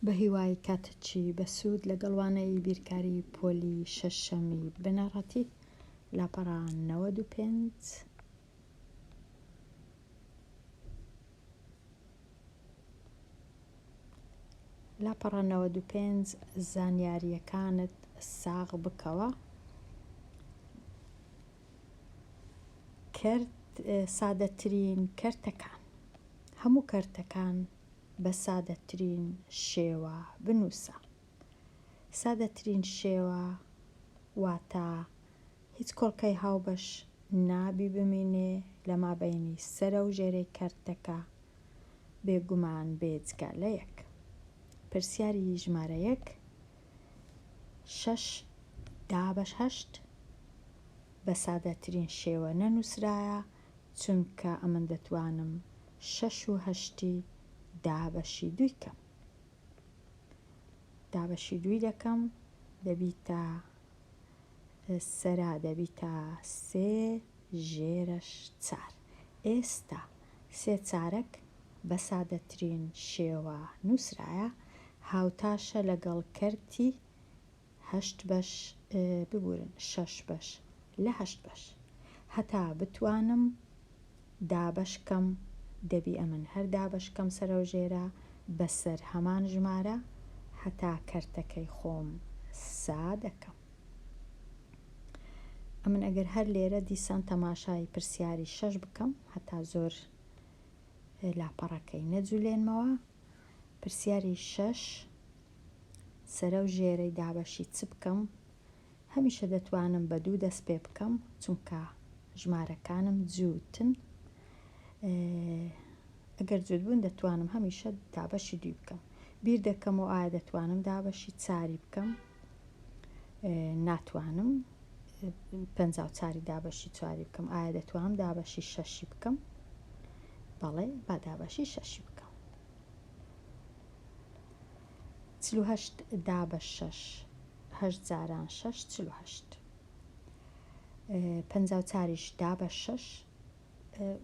بەهیوای کاتەکی بەسوود لەگەڵ وانەی بیرکاری پۆلی شەشەمی بنەڕەتی، لاپەڕە 95. لاپەڕە 95 زانیارییەکانت ساغ بکەوە. کەرت سادەترین کەرتەکان هەموو کەرتەکان بە سادەترین شێوە بنووسە. سادەترین شێوە واتە هیچ کۆڵکەی هاوبەش نابی بمینێ لە مابەینی سەرە و ژێرەی کەرتەکە، بێگومان بێجگە لە یەک. پرسیاری ژمارە یەک، شەش دابەش هەشت بە سادەترین شێوە نەنووسرایە، چونکە ئەمن دەتوانم شەش و هەشتی دابەشی دووی کەم. دابەشی دووی دەکەم دەبیتە سەرا دەبیتە سێ ژێرەش چار. ئێستا سێ چارەک بە سادەترین شێوە نووسرایە، هاوتاشە لەگەڵ کەرتی هەشت بەش ببورن شەش بەش لە هەشت بەش هەتا بتوانم دابەش کەم دەبی ئەمن هەر دابەش کەم سەرەوژێرە بەسەر هەمان ژمارە هەتا کەرتەکەی خۆم سادەکەم ئەمن ئەگەر هەر لێرە دیسان تەماشای پرسیاری شەش بکەم هەتا زۆر لاپەڕەکەی نەجولێنمەوە پرسیاری شەش سەرەو ژێرەی دابەشی چ بکەم؟ هەمیشە دەتوانم بە دوو دەست پێ بکەم چونکە ژمارەکانم جووتن ئەگەر جووت بوون دەتوانم هەمیشە دابەشی دووی بکەم بیر دەکەمەوە ئایا دەتوانم دابەشی چاری بکەم ناتوانم 54 دابەشی چواری بکەم ئایا دەتوانم دابەشی شەشی بکەم بەڵێ با دابەشی شەشی بکەم 48 دابەش شەش هەشت جاران شەش 48 54یش دابەش شەش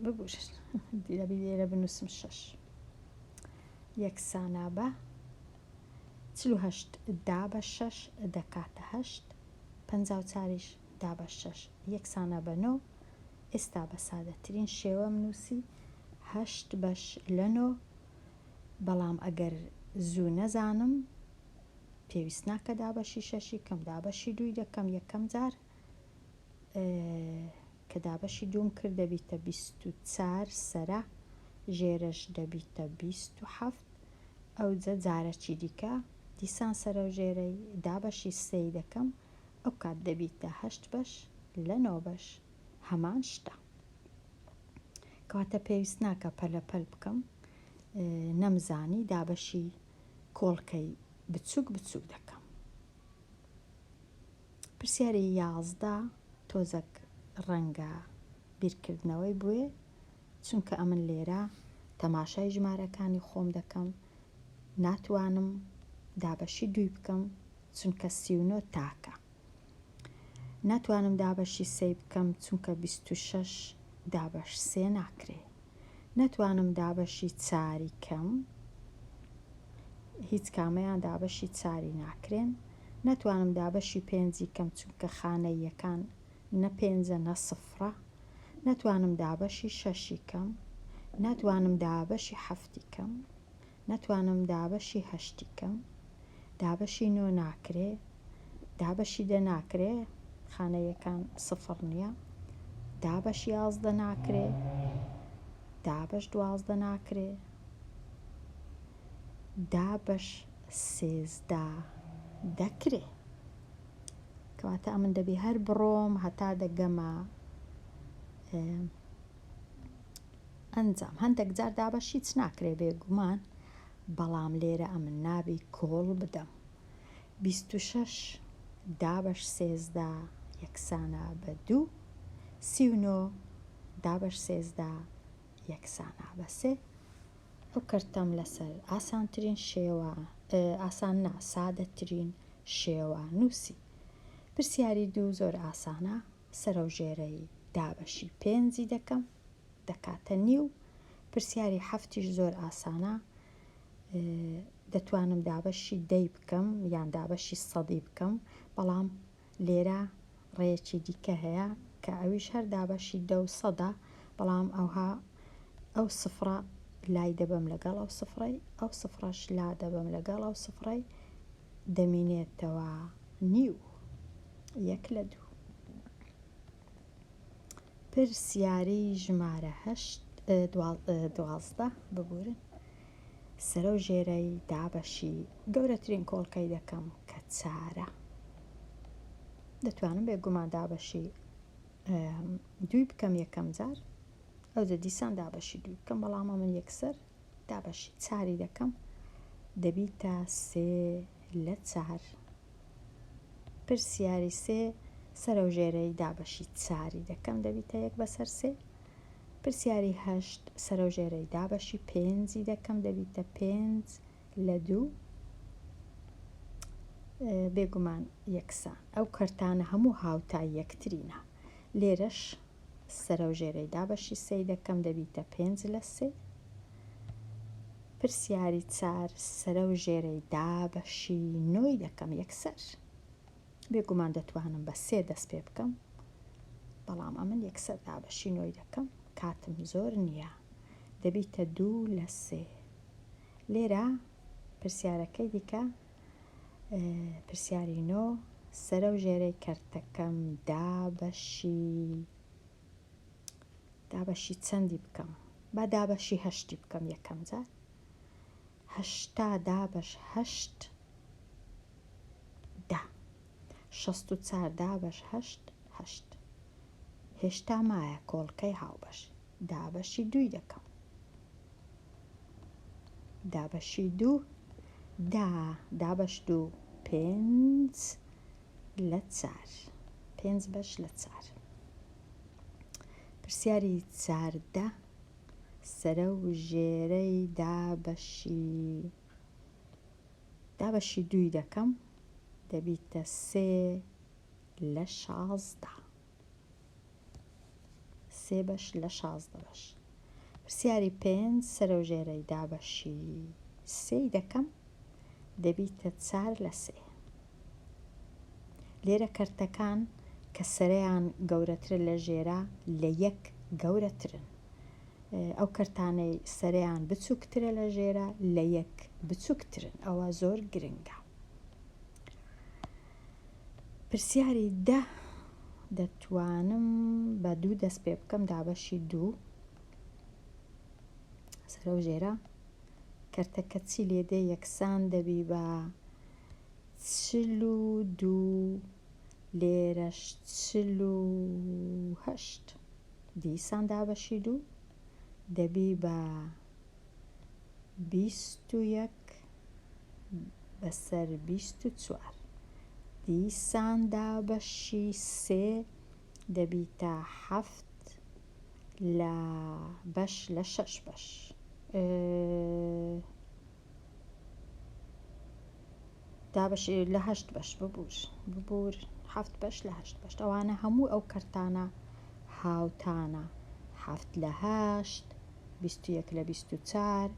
ببورن دەبی لێرە بنووسم شەش یەکسانە بە 48 دابەش شەش دەکاتە هەشت 54یش دابەش شەش یەکسانە بە نۆ ئێستا بە سادەترین شێوەم نووسی هەشت بەش لە نۆ بەڵام ئەگەر زوو نەزانم پێویست ناکە دابەشی شەشی کەم دابەشی دووی دەکەم یەکەم جار کە دابەشی دووم کرد دەبیتە 24 سەرە ژێرەش دەبیتە 27 ئەوجە جارەکی دیکە دیسان سەرە و ژێرەی دابەشی سێی دەکەم ئەو کات دەبیتە هەشت بەش لە نۆ بەش هەمان شتە. کەواتە پێویست ناکا پەلە پەل بکەم نەمزانی دابەشی کۆڵکەی بچوک بچوک دەکەم. پرسیاری 11 تۆزەک ڕەنگە بیرکردنەوەی بوێ چونکە ئەمن لێرە تەماشای ژمارەکانی خۆم دەکەم ناتوانم دابەشی دووی بکەم چونکە 39 تاکە ناتوانم دابەشی سێی بکەم چونکە 26 دابەش سێ ناکرێ. ناتوانم دابەشی چاری کەم هیچ کامەیان دابەشی چاری ناکرێن. ناتوانم دابەشی پێنجی کەم چونکە خانەییەکان نە پێنجە نە سفرە. ناتوانم دابەشی شەشی کەم. ناتوانم دابەشی حەفتی کەم. نەتوانم دابەشی هەشتی کەم دابەشی نۆ ناکرێ دابەشی دە ناکرێ خانەیەکان سفڕ نییە دابەش 11 ناکرێ دابەش 12 ناکرێ دابەش سێزدە دەکرێ کەواتە ئەمن دەبی هەر بڕۆم هەتا دەگەمە ئەنجام، هەندەک جار دابەش هیچ ناکرێ بێگومان، بەڵام لێرە ئەمن نابی کۆڵ بدەم. 26 دابەش 13 یەکسانە بە دوو، 39 دابەش 13 یەکسانە بە سێ. ئەو کەرتەم لەسەر ئاسانترین شێوە، ئاسان نا، سادەترین شێوە نووسی. پرسیاری دوو زۆر ئاسانە، سەرەوژێرەی دابەشی پێنجی دەکەم دەکاتە نیو پرسیاری حەفتیش زۆر ئاسانە. دەتوانم دابەشی دەی بکەم یان دابەشی سەدی بکەم، بەڵام لێرە ڕێیەکی دیکە هەیە کە ئەویش هەر دابەشی دە و سەدە، بەڵام ئەوها ئەو سفرە لای دەبەم لەگەڵ ئەو سفرەی، ئەو سفرەش لا دەبەم لەگەڵ ئەو سفرەی، دەمینێتەوە نیو، یەک لە دوو. پرسیاری ژمارە هەشت 12 ببورن سەرەو ژێرەی دابەشی گەورەترین کۆڵکەی دەکەم کە چارە دەتوانم بێگومان دابەشی دووی بکەم یەکەم جار ئەوجە دیسان دابەشی دووی بکەم بەڵام من یەکسەر دابەشی چاری دەکەم دەبیتە سێ لە چار. پرسیاری سێ، سەرەوژێرەی دابەشی چاری دەکەم دەبیتە یەک بەسەر سێ. پرسیاری هەشت، سەرەوژێرەی دابەشی پێنجی دەکەم دەبیتە پێنج لە دوو. بێگومان یەکسان. ئەو کەرتانە هەموو هاوتای یەکترینە. لێرەش سەرەوژێرەی دابەشی سێی دەکەم دەبیتە پێنج لە سێ. پرسیاری چار، سەرەوژێرەی دابەشی نۆی دەکەم یەکسەر. بێگومان دەتوانم بە سێ دەست پێ بکەم، بەڵام ئەمن یەکسەر دابەشی نۆی دەکەم، کاتم زۆر نییە. دەبیتە دوو لە سێ. لێرە پرسیارەکەی دیکە پرسیاری نۆ، سەرەو ژێرەی کەرتەکەم دابەشی دابەشی چەندی بکەم؟ با دابەشی هەشتی بکەم یەکەم جار. 80 دابەش هەشت دە. 64 دابەش هەشت هەشت. هێشتا مایە کۆڵکەی هاوبەش. دابەشی دووی دەکەم. دابەشی دوو دە دابەش دوو پێنج لە چار. پێنج بەش لە چار. پرسیاری چاردە سەرە و ژێرەی دابەشی دابەشی دووی دەکەم دەبیتە سێ لە 16. سێ بەش لە 16 بەش. پرسیاری پێنج سەرەوژێرەی دابەشی سێی دەکەم دەبیتە چار لە سێ. لێرە کەرتەکان کە سەرەیان گەورەترە لە ژێرە لە یەک گەورەترن. ئەو کەرتانەی سەرەیان بچووکترە لە ژێرە لە یەک بچووکترن. ئەوە زۆر گرنگە. پرسیاری دە دەتوانم بە دوو دەست پێ بکەم دابەشی دوو سەرەو ژێرە کەرتەکە چی لێ دێ یەکسان دەبی بە 42 لێرەش 48 دیسان دابەشی دوو دەبی بە 21 بەسەر 24 دیسان دابەشی سێ دەبیتە حەفت لە بەش لە شەش بەش. دابەش لە هەشت بەش ببور ببور حەفت بەش لە هەشت بەش ئەوانە هەموو ئەو کەرتانە هاوتانە حەفت لە هەشت 21 لە 24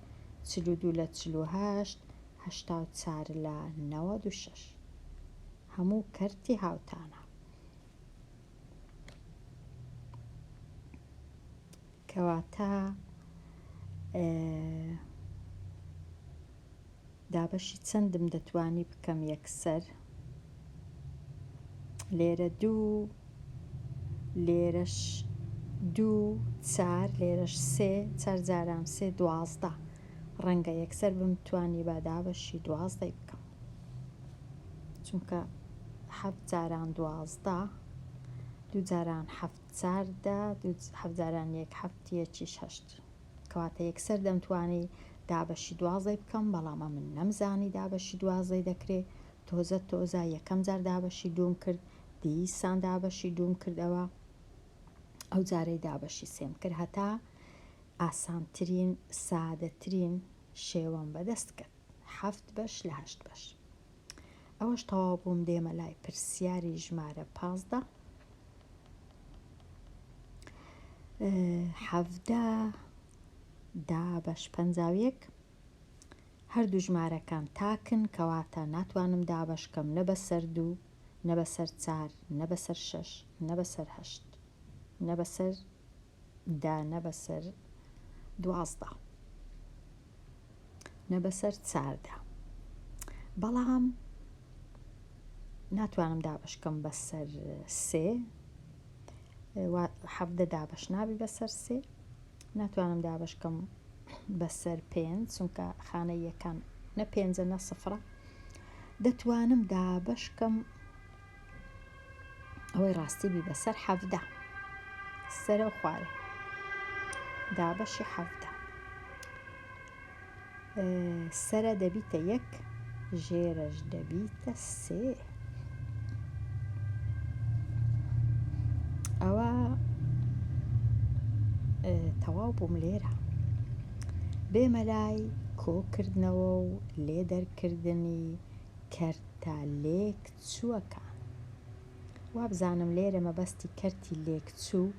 42 لە 48 84 لە 96 هەموو کەرتی هاوتانە. کەواتە دابەشی چەندم دەتوانی بکەم یەکسەر لێرە دوو لێرەش دوو چار لێرەش سێ چار جاران سێ 12 ڕەنگە یەکسەر بمتوانی با دابەشی دوازدەی بکەم چونکە حەفت جاران 12 دوو جاران حەفت چاردە دوو حەفت جاران یەک حەفت یەکیش هەشت کەواتە یەکسەر دەمتوانی دابەشی دوازدەی بکەم بەڵام ئەمن نەمزانی دابەشی دوازدەی دەکرێ تۆزە تۆزە یەکەم جار دابەشی دووم کرد دیسان دابەشی دووم کردەوە ئەو جارەی دابەشی سێم کرد هەتا ئاسانترین سادەترین شێوەم بەدەست کرد حەفت بەش لە هەشت بەش ئەوەش تەواو بووم دێمە لای پرسیاری ژمارە 15 حەڤدە دابەش 51. هەردوو ژمارەکان تاکن کەواتە ناتوانم دابەش کەم نە بەسەر دوو نە بەسەر چار نە بەسەر شەش نە بەسەر هەشت نە بەسەر دە نە بەسەر 12 نە بەسەر چاردە بەڵام ناتوانم دابەشکەم بەسەر سێ 17 دابەش نابی بەسەر سێ ناتوانم دابەشکەم بەسەر پێنج چونکە خانە یەکان نە پێنجە نە سفرە دەتوانم دابەشکەم ئەوەی ڕاستی بی بەسەر 17 سەرە و خوارێ دابەشی 17 سەرە دەبیتە یەک ژێرەش دەبیتە سێ. ئەوە تەواو بووم لێرە بێمە لای کۆکردنەوە و لێ دەرکردنی کەرتە لێک چووەکان وابزانم لێرە مەبەستی کەرتی لێکچوو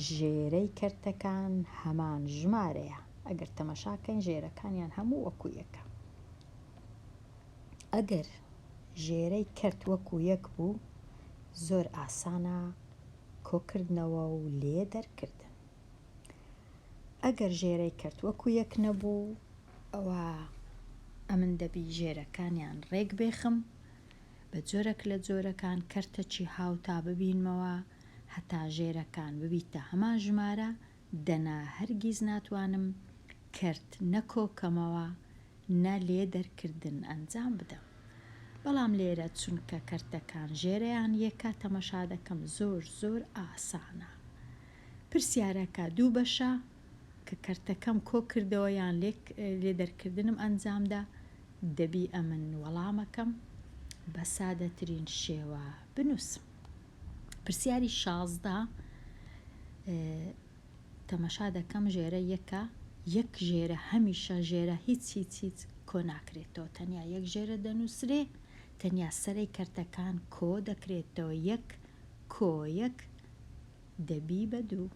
ژێرەی کەرتەکان هەمان ژمارەیە ئەگەر تەمەشا کەین ژێرەکانیان هەموو وەکو یەکە. ئەگەر ژێرەی کەرت وەکو یەک بوو زۆر ئاسانە کۆکردنەوە و لێ دەرکردن. ئەگەر ژێرەی کەرت وەکو یەک نەبوو ئەوا ئەمن دەبی ژێرەکانیان ڕێک بێخم بە جۆرەک لە جۆرەکان کەرتەکی هاوتا ببینمەوە هەتا ژێرەکان ببیتە هەمان ژمارە دەنا هەرگیز ناتوانم کەرت نە کۆکەمەوە نە لێ دەرکردن ئەنجام بدەم بەڵام لێرە چونکە کەرتەکان ژێرەیان یەکە تەمەشا دەکەم زۆر زۆر ئاسانە پرسیارەکە دوو بەشە کە کەرتەکەم کۆکردەوە یان لێ دەرکردنم ئەنجامدا دەبی ئەمن وەڵامەکەم بە سادەترین شێوە بنووسم. پرسیاری 16 تەمەشا دەکەم ژێرە یەکە یەک ژێرە هەمیشە ژێرە هیچ هیچ هیچ کۆ ناکرێتەوە تەنیا یەک ژێرە دەنووسرێ تەنیا سەرەی کەرتەکان کۆ دەکرێتەوە یەک کۆ یەک دەبی بە دوو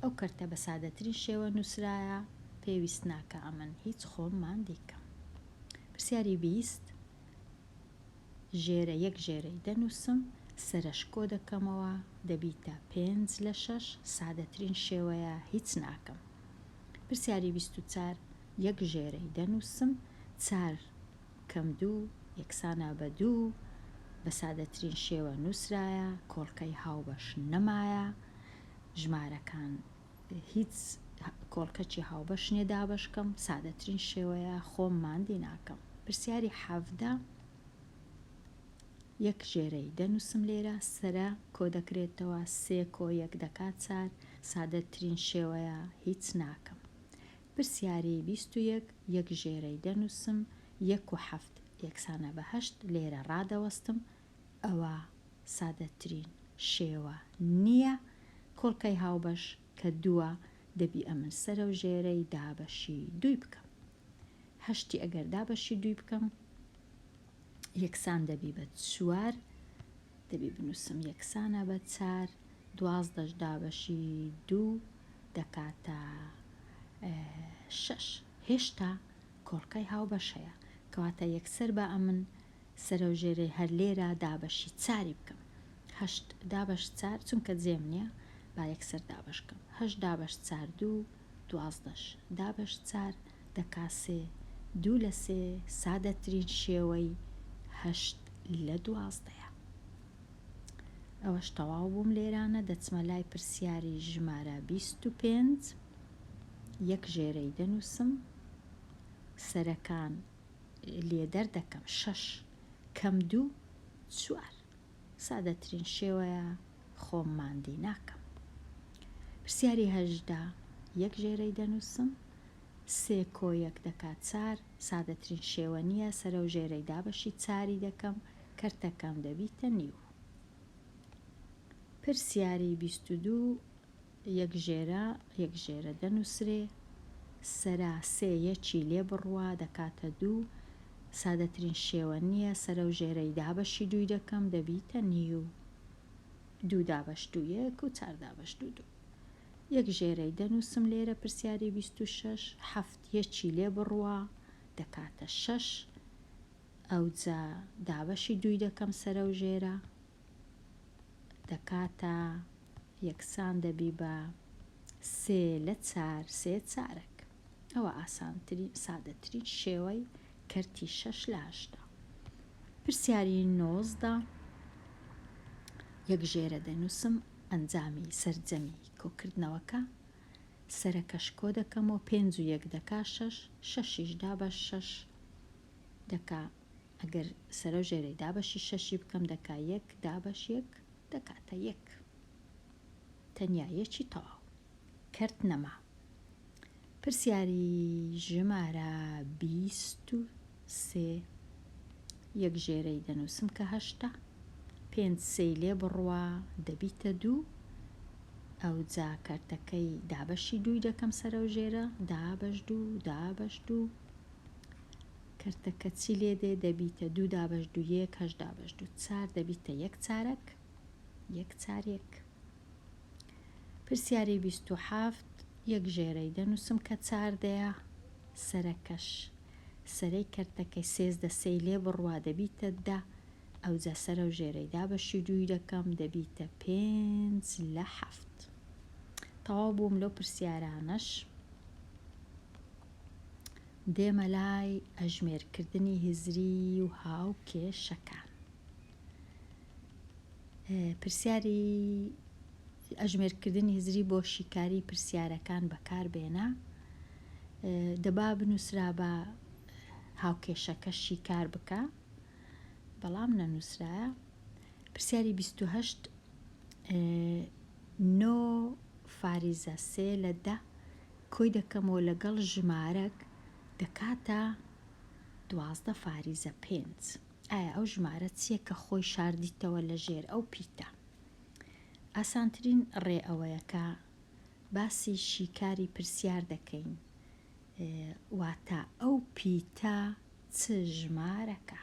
ئەو کەرتە بە سادەترین شێوە نووسرایە پێویست ناکا ئەمن هیچ خۆم ماندی کەم پرسیاری 20 ژێرە یەک ژێرەی دەنووسم، سەرەش کۆ دەکەمەوە دەبیتە پێنج لە شەش، سادەترین شێوەیە هیچ ناکەم. پرسیاری 24 یەک ژێرەی دەنووسم، چار کەم دوو یەکسانە بە دوو، بە سادەترین شێوە نووسرایە، کۆڵکەی هاوبەش نەمایە، ژمارەکان هیچ کۆڵکەکی هاوبەش نیە دابەش کەم، سادەترین شێوەیە خۆم ماندی ناکەم. پرسیاری 17 یەک ژێرەی دەنووسم لێرە سەرە کۆ دەکرێتەوە سێ کۆ یەک دەکات چار سادەترین شێوەیە هیچ ناکەم. پرسیاری 21 یەک ژێرەی دەنووسم یەک و حەفت یەکسانە بە هەشت لێرە ڕادەوەستم ئەوە سادەترین شێوە نییە کۆڵکەی هاوبەش کە دووە دەبی ئەمن سەرەو ژێرەی دابەشی دووی بکەم هەشتی ئەگەر دابەشی دووی بکەم یەکسان دەبی بە چوار دەبی بنووسم یەکسانە بە چار دوازدەش دابەشی دوو دەکاتە شەش هێشتا کۆڵکەی هاوبەش هەیە کەواتە یەکسەر بە ئەمن سەرەوژێرەی هەر لێرە دابەشی چاری بکەم هەشت دابەش چار چونکە جێم نییە با یەکسەر دابەش کەم هەشت دابەش چار دوو دوازدەش دابەش چار دەکا سێ دوو لە سێ سادەترین شێوەی هەشت لە دوازدەیە ئەوەش تەواو بووم لێرانە دەچمە لای پرسیاری ژمارە 25 یەک ژێرەی دەنووسم سەرەکان لێ دەردەکەم شەش کەم دوو چوار سادەترین شێوەیە خۆم ماندی ناکەم پرسیاری 18 یەک ژێرەی دەنووسم سێ کۆ یەک دەکات چار سادەترین شێوە نییە سەرە و ژێرەی دابەشی چاری دەکەم کەرتەکەم دەبیتە نیو پرسیاری 22 یەک ژێرە یەک ژێرە دەنووسرێ، سەرە سێ یەکی لێ بڕوا دەکاتە دوو، سادەترین شێوە نییە، سەرە و ژێرەی دابەشی دووی دەکەم دەبیتە نیو، دوو دابەش دوو یەک و چار دابەش دوو دوو. یەک ژێرەی دەنووسم لێرە پرسیاری 26 حەفت یەکی لێ بڕوا. دەکاتە شەش ئەوجا دابەشی دووی دەکەم سەرەوژێرە دەکاتە یەکسان دەبی بە سێ لە چار سێ چارەک ئەوە ئاسانترین سادەترین شێوەی کەرتی شەش لە هەشتە. پرسیاری 19 یەک ژێرە دەنووسم ئەنجامی سەرجەمی کۆکردنەوەکە سەرەکەش کۆ دەکەمەوە پێنج و یەک دەکا شەش شەشیش دابەش شەش دەکا ئەگەر سەرەو ژێرەی دابەشی شەشی بکەم دەکا یەک دابەش یەک دەکاتە یەک تەنیا یەکی تەواو کەرت نەما. پرسیاری ژمارە 23 یەک ژێرەی دەنووسم کە هەشتە پێنج سێی لێ بڕوا دەبیتە دوو ئەوجا کەرتەکەی دابەشی دووی دەکەم سەرەو ژێرە دابەش دوو دابەش دوو کەرتەکە چی لێ دێ دەبیتە دوو دابەش دوو یەک هەشت دابەش دوو چار دەبیتە یەک چارەک یەک چار یەک. پرسیاری 27 یەک ژێرەی دەنووسم کە چاردەیە سەرەکەش سەرەی کەرتەکەی 13 سێی لێ بڕوا دەبیتە دە ئەوجا سەرەو ژێرەی دابەشی دووی دەکەم دەبیتە پێنج لە حەفت. تەواو بووم لەو پرسیارانەش. دێمە لای ئەژمێرکردنی هزری و هاوکێشەکان. پرسیاری ئەژمێرکردنی هزری بۆ شیکاری پرسیارەکان بەکاربێنە. دەبا بنووسرابا هاوکێشەکە شیکار بکە، بەڵام نەنووسرایە. پرسیاری 28 نۆ فاریزە سێ لە دە کۆی دەکەمەوە لەگەڵ ژمارەک دەکاتە 12 فاریزە پێنج. ئایا ئەو ژمارە چییە کە خۆی شاردیتەوە لە ژێر ئەو پیتە؟ ئاسانترین ڕێ ئەوەیە کە باسی شیکاری پرسیار دەکەین واتە ئەو پیتە چ ژمارەکە؟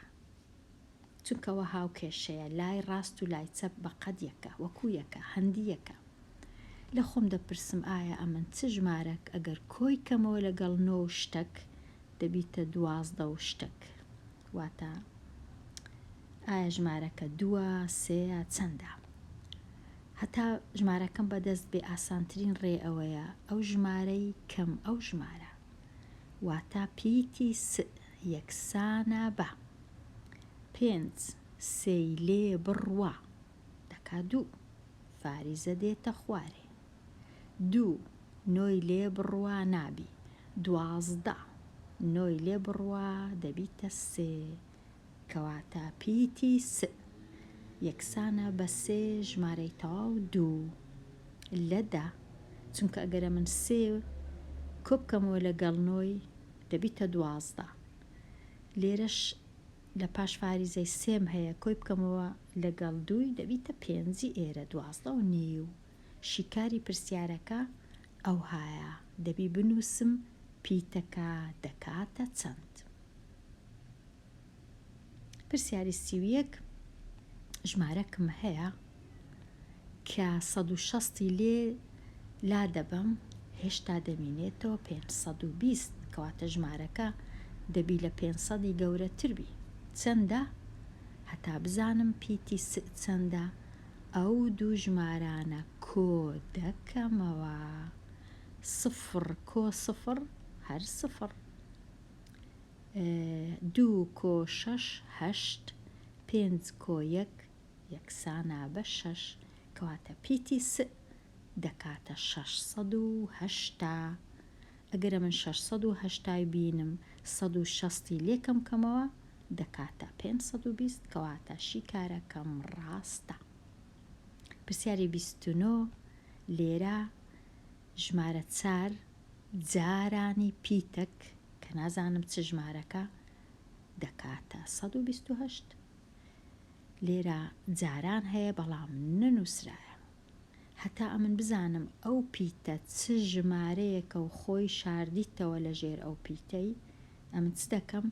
چونکە وە هاوکێشەیە لای ڕاست و لای چەپ بە قەد یەکە وەکو یەکە هەندی یەکە. لە خۆم دەپرسم ئایا ئەمن چ ژمارەک ئەگەر کۆی کەمەوە لەگەڵ نۆ و شتەک دەبیتە 12 و شتەک واتە ئایا ژمارەکە دووە سێیە چەندە؟ هەتا ژمارەکەم بەدەست بێ ئاسانترین ڕێ ئەوەیە ئەو ژمارەی کەم ئەو ژمارە واتە پیتی س یەکسانە بە پێنج سێی لێ بڕوا دەکا دوو فاریزە دێتە خوارێ دوو نۆی لێ بڕوا نابی 12 نۆی لێ بڕوا دەبیتە سێ کەواتە پیتی س یەکسانە بە سێ ژمارەی تەواو دوو لە دە چونکە ئەگەرە من سێ کۆبکەمەوە لەگەڵ نۆی دەبیتە 12 لێرەش لە پاش فاریزەی سێم هەیە کۆی بکەمەوە لەگەڵ دووی دەبیتە پێنجی ئێرە 12 و نیو شیکاری پرسیارەکە ئەوهایە دەبی بنووسم پیتەکە دەکاتە چەند؟ پرسیاری 31 ژمارەکم هەیە کە 160ی لێ لا دەبەم هێشتا دەمینێتەوە 520 کەواتە ژمارەکە دەبی لە 500ی گەورەتر بی چەندە؟ هەتا بزانم پیتی س چەندە ئەو دوو ژمارانە کۆ دەکەمەوە سفر کۆ سفر هەر سفر دوو کۆ شەش هەشت پێنج کۆ یەک یەکسانە بە شەش کەواتە پیتی س دەکاتە 680 ئەگەرە من 680 بینم 160ی لێ کەم کەمەوە دەکاتە 520 کەواتە شیکارەکەم ڕاستە. پرسیاری 29 لێرە ژمارە چار جارانی پیتەک کە نازانم چ ژمارەکە دەکاتە 128 لێرە جاران هەیە بەڵام نەنووسرایە هەتا ئەمن بزانم ئەو پیتە چ ژمارەیەکە و خۆی شاردیتەوە لە ژێر ئەو پیتەی ئەمن چ دەکەم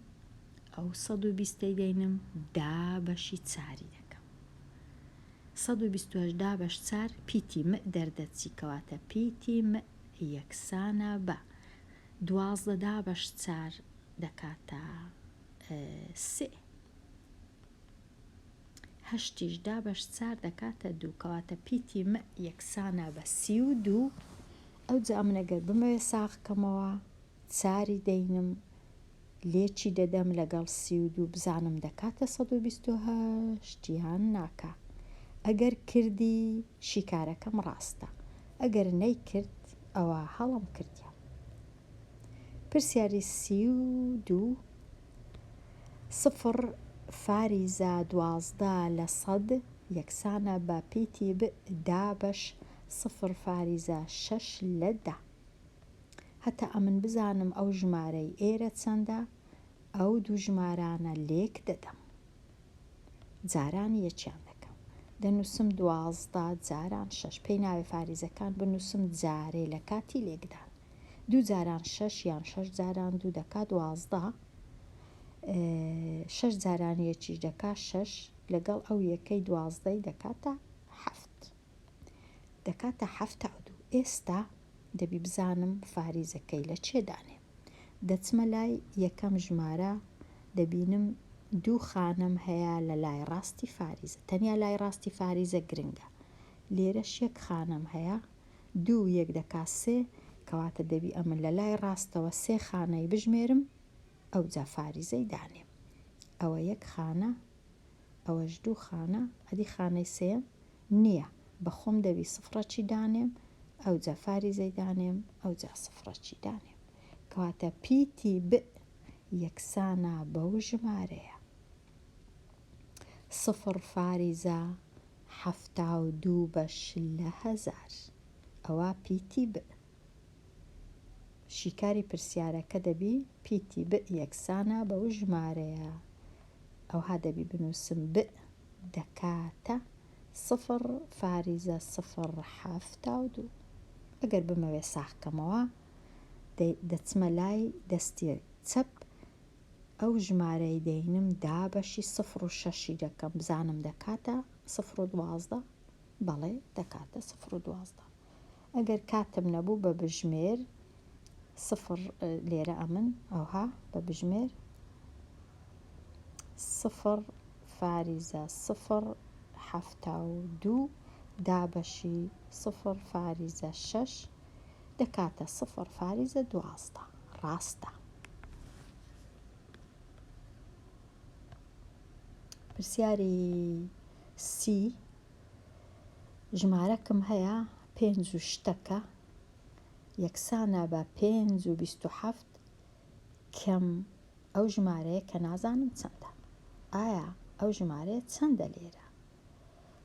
ئەو 120ەی دەینم دابەشی چاری دەکەم 128 دابەش چار پیتی م دەردەچی کەواتە پیتی م یەکسانە بە 12 دابەش چار. دەکاتە سێ. هەشتیش دابەش چار دەکاتە دوو کەواتە پیتی م یەکسانە بە 32 ئەوجا من ئەگەر بمەوێ ساغ کەمەوە چاری دەینم لێکی دەدەم لەگەڵ 32 بزانم دەکاتە 128 یان ناکا ئەگەر کردی شیکارەکەم ڕاستە ئەگەر نەیکرد ئەوا هەڵەم کردیە. پرسیاری 32 سفر فاریزە 12 لە سەد یەکسانە بە پیتی ب دابەش سفر فاریزە شەش لە دە. هەتا ئەمن بزانم ئەو ژمارەی ئێرە چەندە ئەو دوو ژمارانە لێک دەدەم. جاران یەکیان دەکەم. دەنووسم 12 جاران شەش پێی ناوێ فاریزەکان بنووسم جارێ لە کاتی لێکدان. دوو جاران شەش یان شەش جاران دوو دەکا 12 شەش جاران یەکیش دەکا شەش لەگەڵ ئەو یەکەی دوازدەی دەکاتە حەفت دەکاتە 72 ئێستا دەبی بزانم فاریزەکەی لە چێ دانێم دەچمە لای یەکەم ژمارە دەبینم دوو خانەم هەیە لە لای ڕاستی فاریزە تەنیا لای ڕاستی فاریزە گرنگە لێرەش یەک خانەم هەیە دوو و یەک دەکا سێ، کەواتە دەبی ئەمن لە لای ڕاستەوە سێ خانەی بژمێرم ئەوجا فاریزەی دانێم. ئەوە یەک خانە، ئەوەش دوو خانە، ئەدی خانەی سێیەم نییە، بە خۆم دەبی سفڕەکی دانێم، ئەوجا فاریزەی دانێم، ئەوجا سفڕەکی دانێم. کەواتە پیتی ب یەکسانە بەو ژمارەیە. سفڕ فاریزە 72 بەش لە هەزار. ئەوە پیتی ب. شیکاری پرسیارەکە دەبی پیتی ب یەکسانە بەو ژمارەیە. ئەوها دەبی بنووسم ب دەکاتە سفر فاریزە سفر 72. ئەگەر بمەوێ ساغ کەمەوە دەچمە لای دەستی چەپ ئەو ژمارەی دەینم دابەشی سفر و شەشی دەکەم بزانم دەکاتە سفر و 12 بەڵێ دەکاتە سفر و 12 ئەگەر کاتم نەبوو بە بژمێر سفر لێرە ئەمن ئەوها بە بژمێر سفر فاریزە سفر 72 دابەشی سفر فاریزە شەش دەکاتە سفر فاریزە 12 ڕاستە. پرسیاری سی ژمارەکم هەیە پێنج و شتەکە یەکسانە بە پێنج و 27 کەم ئەو ژمارەیە کە نازانم چەندە. ئایا ئەو ژمارەیە چەندە لێرە؟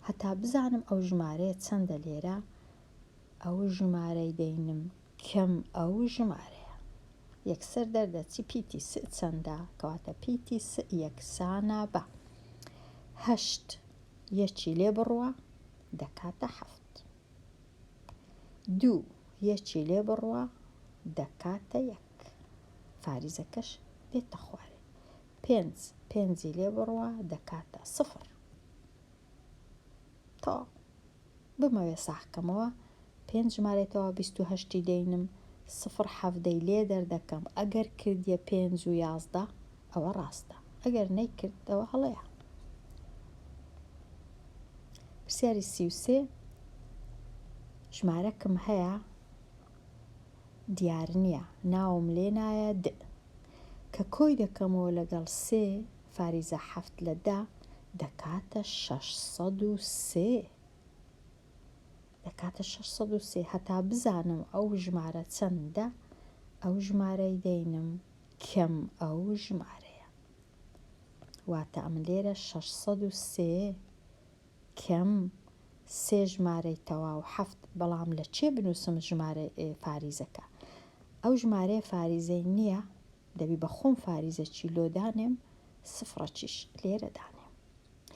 هەتا بزانم ئەو ژمارەیە چەندە لێرە ئەو ژمارەی دەینم کەم ئەو ژمارەیە. یەکسەر دەردەچی پیتی س چەندە کەواتە پیتی س یەکسانە بە هەشت یەکی لێ بڕوا دەکاتە حەفت. دوو یەکی لێ بڕوا دەکاتە یەک. فاریزەکەش دێتە خوارێ. پێنج پێنجی لێ بڕوا دەکاتە سفر. تەواو. بمەوێ ساغ کەمەوە پێنج ژمارەی تەواو 28 ی دەینم سفر حەڤدەی لێ دەردەکەم ئەگەر کردیە پێنج و 11 ئەوە ڕاستە ئەگەر نەیکرد ئەوە هەڵەیە. پرسیاری 33 ژمارەکم هەیە دیار نییە ناوم لێ نایە د کە کۆی دەکەمەوە لەگەڵ سێ فاریزە حەفت لە دە دەکاتە 603 دەکاتە 603 هەتا بزانم ئەو ژمارە چەندە ئەو ژمارەی دەینم کەم ئەو ژمارەیە واتە ئەمن لێرە 603 کەم سێ ژمارەی تەواو حەفت بەڵام لە چێ بنووسم ژمارە فاریزەکە ئەو ژمارەیە فاریزەی نییە دەبی بە خۆم فاریزەکی لۆ دانێم سفڕەکیش لێرە دانێم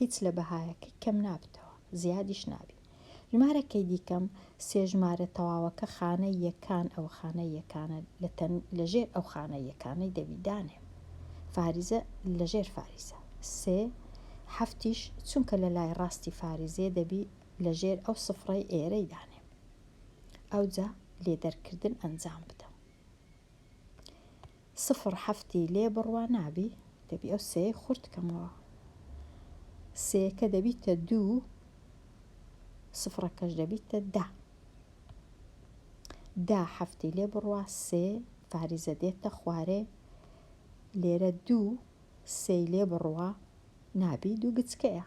هیچ لە بەهایەکەی کەم نابتەوە زیادیش نابی ژمارەکەی دیکەم سێ ژمارە تەواوەکە خانەی یەکان ئەوە خانەی یەکانە لە تەن لە ژێر ئەو خانەی یەکانەی دەبی دانێم فاریزە لە ژێر فاریزە سێ حەفتیش چونکە لە لای ڕاستی فاریزەیە دەبی لە ژێر ئەو سفرەی ئێرەی دانێم ئەوجا لێدەرکردن ئەنجام بدەم. سفر حەفتی لێ بڕوا نابی دەبی ئەو سێیەی خورد کەمەوە سێیەکە دەبیتە دوو سفرەکەش دەبیتە دە دە حەفتی لێ بڕوا سێ فاریزە دێتە خوارێ لێرە دوو سێی لێ بڕوا نابی دوو گچکەیە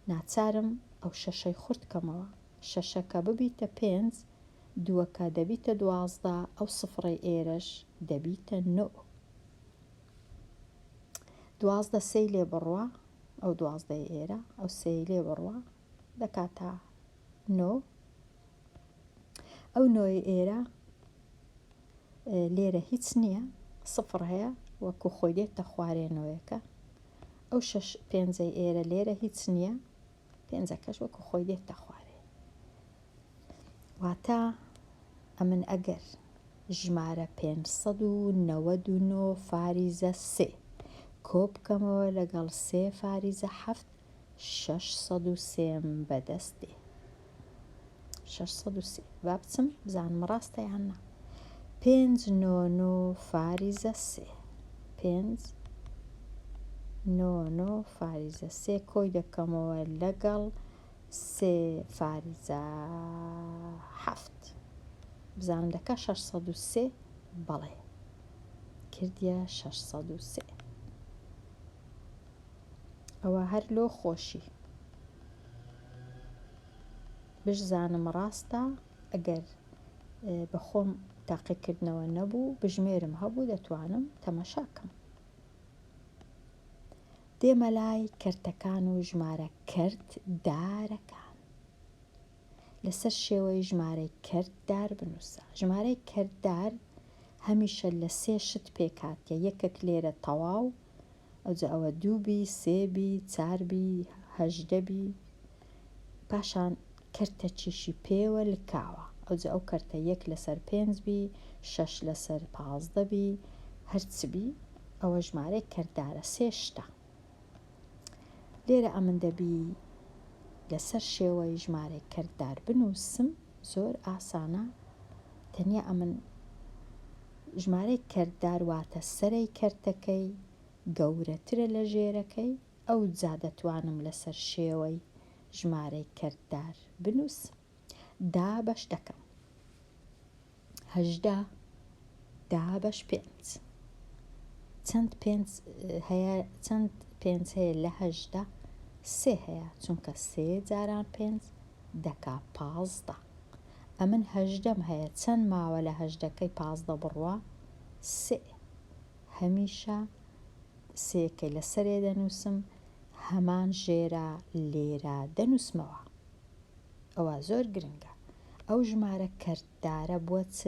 ناچارم ئەو شەشەی خورد کەمەوە شەشەکە ببیتە پێنج دووەکە دەبیتە 12 ئەو سفرەی ئێرەش دەبیتە نۆ 12 سێی لێ بڕوا ئەو دوازدەی ئێرە ئەو سێی لێ بڕوا دەکاتە نۆ ئەو نۆی ئێرە لێرە هیچ نییە سفر هەیە وەکو خۆی دێتە خوارێ نۆیەکە ئەو شەش پێنجەی ئێرە لێرە هیچ نییە پێنجەکەش وەکو خۆی دێتە خوارێ واتە ئەمن ئەگەر ژمارە 599 فاریزە سێ کۆ بکەمەوە لەگەڵ سێ فاریزە حەفت 603 م بەدەست دێ. 603 با بچم بزانم ڕاستە یان نا. پێنج نۆ نۆ فاریزە سێ پێنج نۆ نۆ فاریزە سێ کۆی دەکەمەوە لەگەڵ سێ فاریزە حەفت بزانم دەکا 603 بەڵێ کردیە 603 ئەوە هەر لۆ خۆشی بشزانم ڕاستە ئەگەر بەخۆم تاقیکردنەوە نەبوو بژمێرم هەبوو دەتوانم تەمەشاکەم دێمە لای کەرتەکان و ژمارە کەرت دارەکان لەسەر شێوەی ژمارەی کەرت دار بنووسە ژمارەی کەرت دار هەمیشە لە سێ شت پێکهاتیە یەکەک لێرە تەواو ئەوجا ئەوە دوو بی سێ بی چار بی 18 بی پاشان کەرتەکیشی پێوە لکاوە ئەوجا ئەو کەرتە یەک لەسەر پێنج بی شەش لەسەر 15 بی هەرچ بی ئەوە ژمارەی کەرتدارە سێ شتە لێرە ئەمن دەبی لەسەر شێوەی ژمارەی کەرتدار بنووسم زۆر ئاسانە تەنیا ئەمن ژمارەی کەرتدار واتە سەرەی کەرتەکەی گەورەترە لە ژێرەکەی ئەوجا دەتوانم لەسەر شێوەی ژمارەی کەرتدار بنووسم دابەش دەکەم 18 دابەش پێنج چەند پێنج هەیە چەند پێنج هەیە لە 18 سێ هەیە چونکە سێ جاران پێنج دەکا 15 ئەمن هەژدەم هەیە چەند ماوە لە هەژدەکەی 15 بڕوا سێ هەمیشە سێکەی لەسەرێ دەنووسم هەمان ژێرە لێرە دەنووسمەوە ئەوە زۆر گرنگە ئەو ژمارە کەرتدارە بووە چ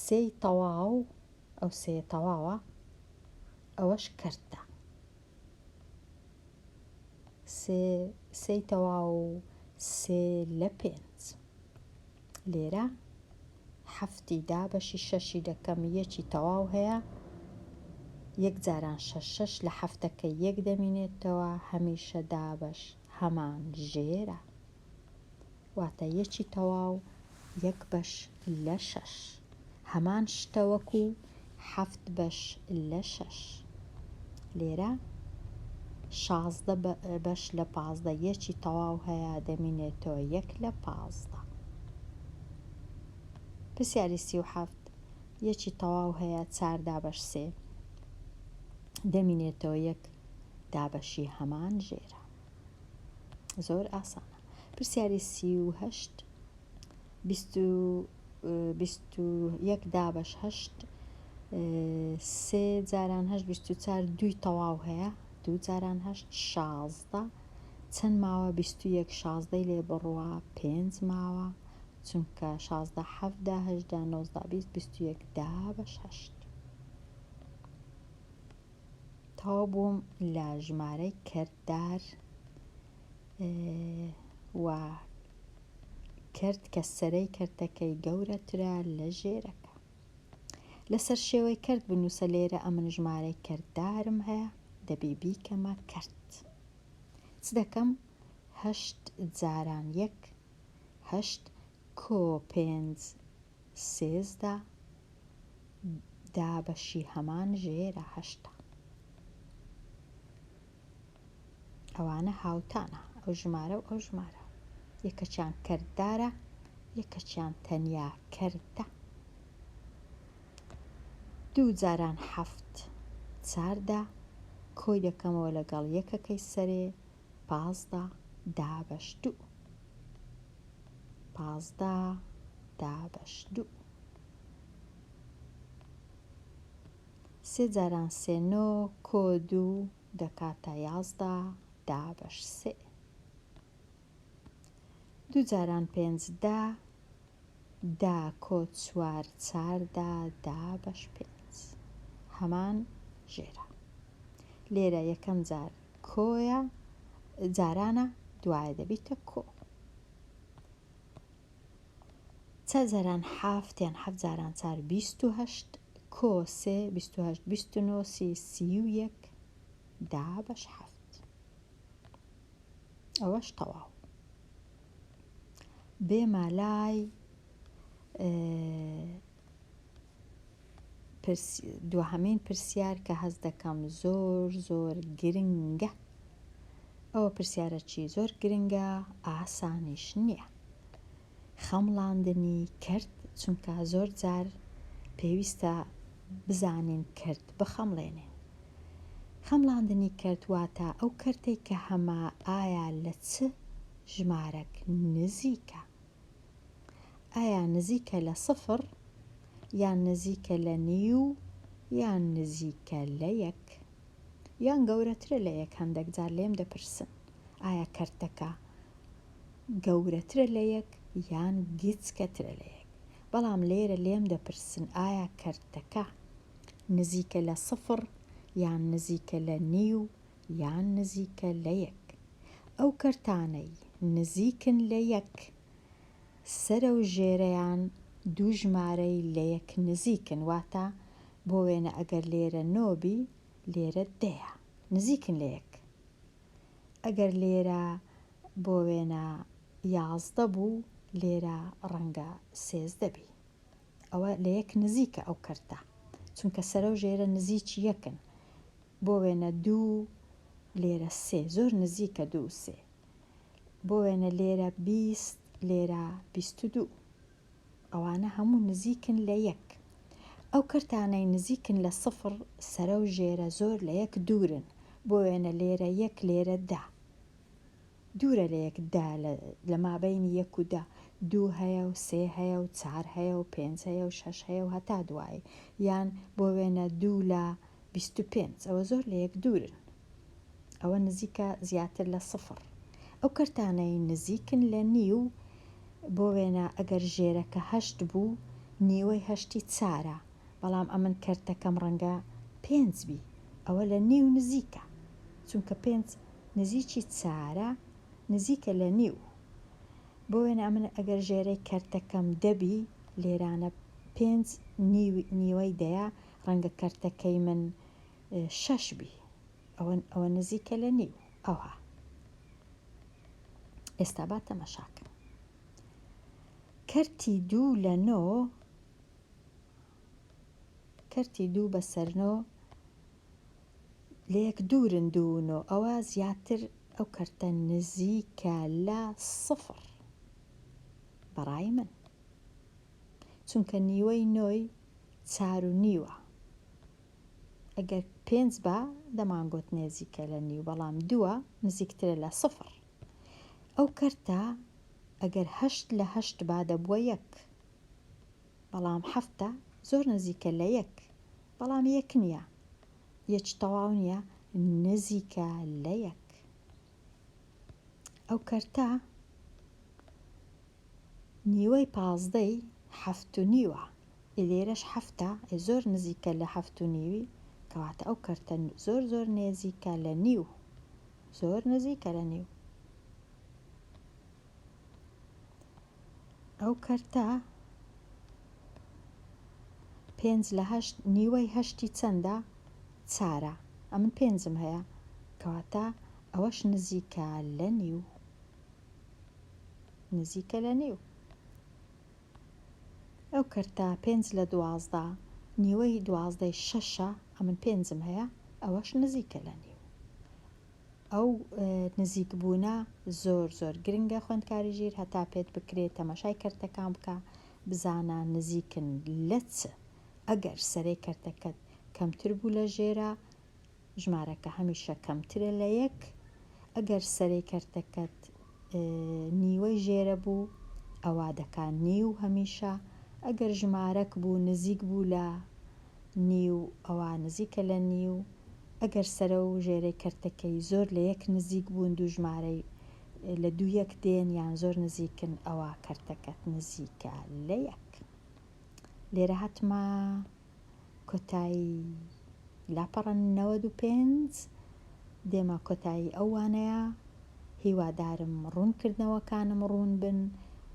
سێی تەواو ئەو سێ تەواوە ئەوەش کەرتە سێ سێی تەواو سێ لە پێنج لێرە حەفتی دابەشی شەشی دەکەم یەکی تەواو هەیە یەک جاران شەش شەش لە حەفتەکە یەک دەمینێتەوە هەمیشە دابەش هەمان ژێرە واتە یەکی تەواو یەک بەش لە شەش هەمان شتە وەکو حەفت بەش لە شەش لێرە 16 بەش لە 15 یەکی تەواو هەیە دەمینێتەوە یەک لە 15 پرسیاری 37 یەکی تەواو هەیە چار دابەش سێ دەمینێتەوە یەک دابەشی هەمان ژێرە زۆر ئاسانە پرسیاری 38 21 دابەش هەشت سێ جاران هەشت 24 دووی تەواو هەیە دوو جاران هەشت 16 چەند ماوە 21 شازدەی لێ بڕوا پێنج ماوە چونکە 16 حەفدە هەژدە نۆزدە 20 21 دابەش هەشت تەواو بووم لە ژمارەی کەرتدار و کەرت کە سەرەی کەرتەکەی گەورەترە لە ژێرەکە. لەسەر شێوەی کەرت بنووسە لێرە ئەمن ژمارەی کەرتدارم هەیە دەبی بیکەمە کەرت. چ دەکەم؟ هەشت جاران یەک هەشت کۆ پێنج 13. دابەشی هەمان ژێرە هەشتە. ئەوانە هاوتانە ئەو ژمارە و ئەو ژمارە. یەکەکیان کەرتدارە یەکەکیان تەنیا کەرتە. دوو جاران حەفت چاردە کۆی دەکەمەوە لەگەڵ یەکەکەی سەرێ 15 دابەش دوو. 15 دابەش دوو. سێ جاران سێ نۆ کۆ دوو دەکاتە 11 دابەش سێ. دوو جاران پێنج دە، دە کۆ چوار چاردە دابەش پێنج. هەمان ژێرە. لێرە یەکەم جار کۆیە جارانە دوایە دەبیتە کۆ. چار جاران حەفت یان حەفت جاران چار 28 کۆ سێ 28 29 سی 31 دابەش حەفت. ئەوەش تەواو. بێمە لای دواهەمین پرسیار کە هەست دەکەم زۆر زۆر گرنگە. ئەوە پرسیارەکی زۆر گرنگە ئاسانیش نییە. خەمڵاندنی کەرت چونکە زۆر جار پێویستە بزانین کەرت بخەمڵێنین. خەمڵاندنی کەرت واتە ئەو کەرتەی کە هەمە ئایا لە چ ژمارەک نزیکە؟ ئایا نزیکە لە سفر یان نزیکە لە نیو یان نزیکە لە یەک یان گەورەترە لە یەک؟ هەندێک جار لێم دەپرسن ئایا کەرتەکە گەورەترە لە یەک یان گچکەترە لە یەک؟ بەڵام لێرە لێم دەپرسن ئایا کەرتەکە نزیکە لە سفر یان نزیکە لە نیو یان نزیکە لە یەک؟ ئەو کەرتانەی نزیکن لە یەک سەرە و ژێرەیان دوو ژمارەی لە یەک نزیکن، واتە بۆ وێنە ئەگەر لێرە نۆ بی لێرە دەیە، نزیکن لە یەک. ئەگەر لێرە بۆ وێنە 11 بوو لێرە ڕەنگە 13 بی. ئەوە لە یەک نزیکە ئەو کەرتە، چونکە سەرە و ژێرە نزیکی یەکن. بۆ وێنە دوو لێرە سێ زۆر نزیکە دوو و سێ. بۆ وێنە لێرە 20 لێرە 22. ئەوانە هەموو نزیکن لە یەک. ئەو کەرتانەی نزیکن لە سفر سەرە و ژێرە زۆر لە یەک دوورن. بۆ وێنە لێرە یەک لێرە دە. دوورە لە یەک دە لە مابەینی یەک و دە دوو هەیە و سێ هەیە و چار هەیە و پێنج هەیە و شەش هەیە و هەتا دوایی. یان بۆ وێنە دوو لە 25 ئەوە زۆر لە یەک دوورن. ئەوە نزیکە زیاتر لە سفر. ئەو کەرتانەی نزیکن لە نیو بۆ وێنە ئەگەر ژێرەکە هەشت بوو نیوەی هەشتی چارە، بەڵام ئەمن کەرتەکەم ڕەنگە پێنج بی، ئەوە لە نیو نزیکە، چونکە پێنج نزیکی چارە نزیکە لە نیو. بۆ وێنە ئەمن ئەگەر ژێرەی کەرتەکەم دە بی لێرانە پێنج نیوەی دەیە، ڕەنگە کەرتەکەی من شەش بی، ئەوە ئەوە نزیکە لە نیو. ئەوها ئێستا با تەمەشاکەم. کەرتی دوو لە نۆ، کەرتی دوو بەسەر نۆ لە یەک دوورن دوو و نۆ، ئەوە زیاتر ئەو کەرتە نزیکە لە سفر بەڕای من، چونکە نیوەی نۆی چار و نیوە. ئەگەر پێنج با دەمانگوت نێزیکە لە نیو، بەڵام دووە نزیکترە لە سفر. ئەو کەرتە ئەگەر هەشت لە هەشت با دەبووە یەک، بەڵام حەفتە زۆر نزیکە لە یەک، بەڵام یەک نییە، یەکی تەواو نییە، نزیکە لە یەک. ئەو کەرتە نیوەی پازدەی حەفت و نیوە، ئێ لێرەش حەفتە، ئێ زۆر نزیکە لە حەفت و نیوی، کەواتە ئەو کەرتە زۆر زۆر نێزیکە لە نیو، زۆر نزیکە لە نیو. ئەو کەرتە پێنج لە هەشت نیوەی هەشتی چەندە؟ چارە. ئەمن پێنجم هەیە، کەواتە ئەوەش نزیکە لە نیو، نزیکە لە نیو. ئەو کەرتە پێنج لە دوازدە. نیوەی دوازدەی شەشە ئەمن پێنجم هەیە ئەوەش نزیکە لە نیو. ئەو نزیک بوونە زۆر زۆر گرنگە خوێندکاری ژیر هەتا پێت بکرێ تەماشای کەرتەکان بکە بزانە نزیکن لە چ ئەگەر سەرەی کەرتەکەت کەمتر بوو لە ژێرە ژمارەکە هەمیشە کەمترە لە یەک ئەگەر سەرەی کەرتەکەت نیوەی ژێرە بوو ئەوا دەکا نیو هەمیشە ئەگەر ژمارەک بوو نزیک بوو لە نیو ئەوا نزیکە لە نیو ئەگەر سەرە و ژێرەی کەرتەکەی زۆر لە یەک نزیک بوون دوو ژمارەی لە دوو یەک دێن یان زۆر نزیکن ئەوا کەرتەکەت نزیکە لە یەک. لێرە هاتمە کۆتایی لاپەڕە 95 دێمە کۆتایی ئەو وانەیە هیوادارم ڕوونکردنەوەکانم ڕوون بن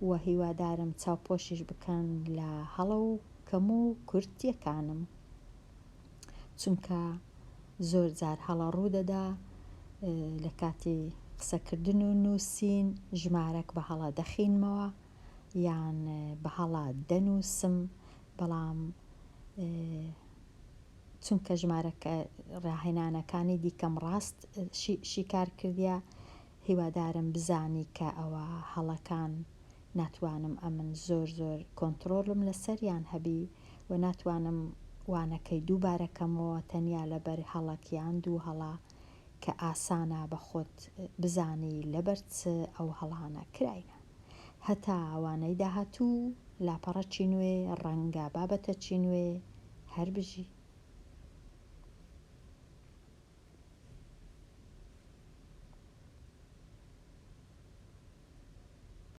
و هیوادارم چاوپۆشیش بکەن لە هەڵە و کەم و کورتیەکانم چونکە زۆر جار هەڵە ڕوودەدا لە کاتی قسەکردن و نووسین ژمارەک بە هەڵە دەخینمەوە یان بە هەڵە دەنووسم بەڵام چونکە ژمارەکە ڕاهێنانەکانی دیکەم ڕاست شیکار کردیە هیوادارم بزانی کە ئەوە هەڵەکان ناتوانم ئەمن زۆر زۆر کۆنتڕۆڵم لەسەریان هەبی و ناتوانم وانەکەی دووبارە کەمەوە تەنیا لەبەر هەڵەک یان دوو هەڵە کە ئاسانە بە خۆت بزانی لەبەر چ ئەو هەڵانە کراینە. هەتا وانەی داهاتوو لاپەڕەکی نوێ ڕەنگە بابەتەکی نوێ هەر بژی.